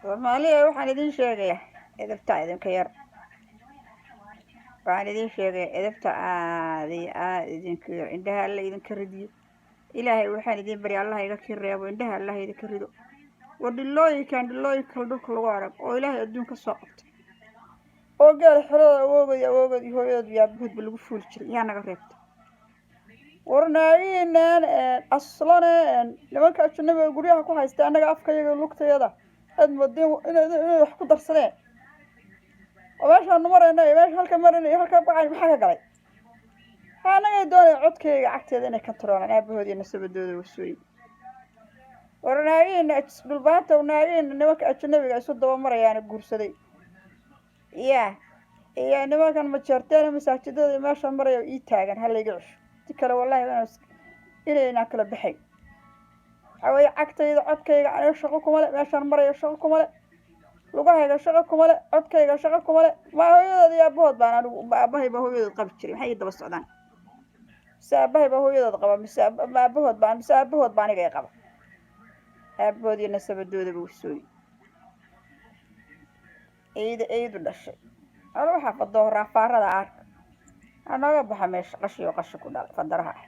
Soomaaliya, waxaan idin sheegayaa edebta idinka yar. Waxaan idin sheegayaa edebta aada iyo aada idinka yar. Indhaha Alla idinka ridiyo. Ilaahay waxaan idin barya, Allah iga kii reebo, indhaha Allah idinka rido. War dhilooyinkan, dhilooyinka kale dhulka lagu arag oo Ilaahay adduun ka soo qabtay oo gaal xerada awoogay, awoogood iyo hooyadood iyo aabahoodba lagu fuuli jiray, yaa naga reebta? War naagihiinaan aslane, nimanka ajanabiga guryaha ku haysta, annaga afkayaga lugtayada aad moodeen inay wax ku darsadeen oo meeshaanu marayna iyo meesha halka marayna iyo halka baxay, maxaa ka galay? Annaga doonaya codkayga cagteeda inay kantaroolaan, aabahood iyo nasabadooda wasooyin. War naagihiina dhulbaanta, naagihiina nimanka ajanabiga isu daba marayaana guursaday ya iyo nimankan majeerteena masaajidada meesha maraya ii taagan, halayga cesho. Si kale wallahi inaynaan kala baxayn. Waxaa weeye cagtayda, codkayga aniga shaqo kuma le. Meeshaan marayo shaqo kuma le, lugahayga shaqo kuma le, codkayga shaqo kuma le. Ma hooyadood iyo aabahood baan anigu? Aabahay baa hooyadood qabi jiray? Maxay ii daba socdaan? Mise aabahay baa hooyadood qaba? Mise aabahood baa? Mise aabahood baa aniga i qaba? Aabahood iyo nasabadoodaba wasooyi, eyda eydu dhashay. Ala waxaa fadoo raafaarada arka ha nooga baxa meesha, qashiyo qashi ku dhalay fadaraha ah.